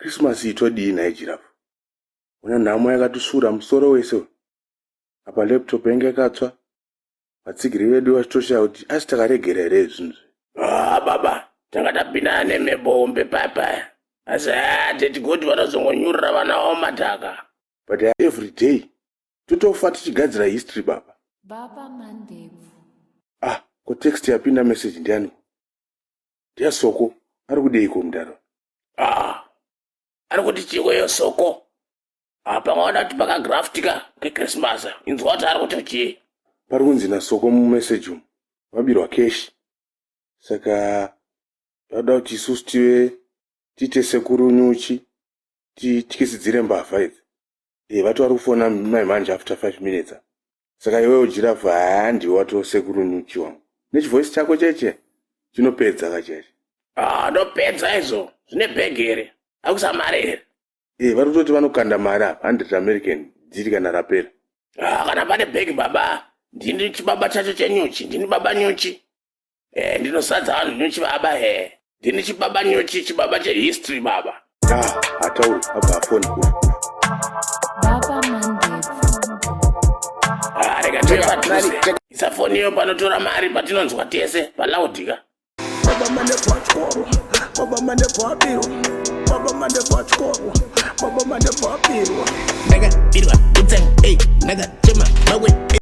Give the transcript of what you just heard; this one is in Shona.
Christmas iyi todii nhai Jirafu? Ona nhamo yakatisvura musoro wese uyu. Apa laptop yange yakatsva, vatsigiri vedu vachitoshaya kuti asi takaregera here zvinhu izvi. Ah, baba, tanga tapindana nemhepo hombe paya. Asi ah, tete goti vanozongonyurira vana vavo madhaka. But every day totofa tichigadzira history baba. Baba Mandebvu. Ah, ko text yapinda message ndiani? NdiyaSoko, ari kudeiko mudaro? Ah, ari kuti chiko Soko? Ah, pamwe kuti pakagraft ka kechristmas. Inzwa kuti ari kuti chii? Pari kunzi naSoko mumessage umu vabirwa cash, saka vada kuti isusu tive tiite sekuru nyuchi tityisidzire mbavha idzi. E, vati vari kufona mai manje after 5 minutes. Saka iwewo Jirafu, haa, ndiwe wato sekuru nyuchi wangu nechivoice chako cheche chinopedza kacheche. Ah, ndopedza izvo. Zvine bhegi here? Akusa mari here? E, vari kutoti vanokanda mari apa 100 American dziri kana rapera. Ah, kana pane bhegi baba, ndini chibaba chacho chenyuchi, ndini baba nyuchi. Eh, ndinosadza vanhu nyuchi baba eh. Ndini chibaba nyuchi, chibaba chehistory baba. Ah, hatauri abva afoni. Baba Mandebvu. Ah, rega tuye padhuze. Isa foni iyo panotora mari patinonzwa tese paloud ka. Baba Mandebvu achikoro, Baba Mandebvu abirwa, Baba Mandebvu achikoro, Baba Mandebvu abirwa. Ndakabirwa kutsenga, ey, ndakachema makwe.